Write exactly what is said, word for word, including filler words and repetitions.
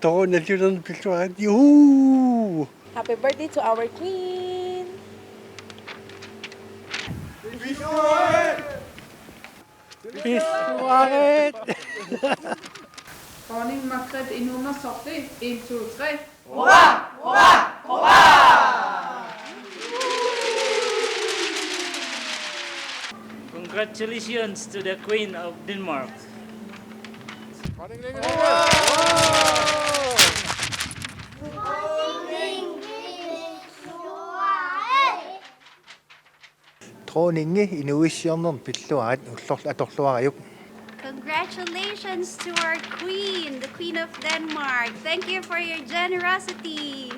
Torunalliulerneq pilluarit. Juhuu! Happy birthday to our queen. Pilluarit! Dronning Margrethe Inuunersorli, en, to, tre. Congratulations to the Queen of Denmark. Dronningi inuuissiornermi pilluarit ullorlu atorluarajuk. Congratulations to our queen, the Queen of Denmark. Thank you for your generosity.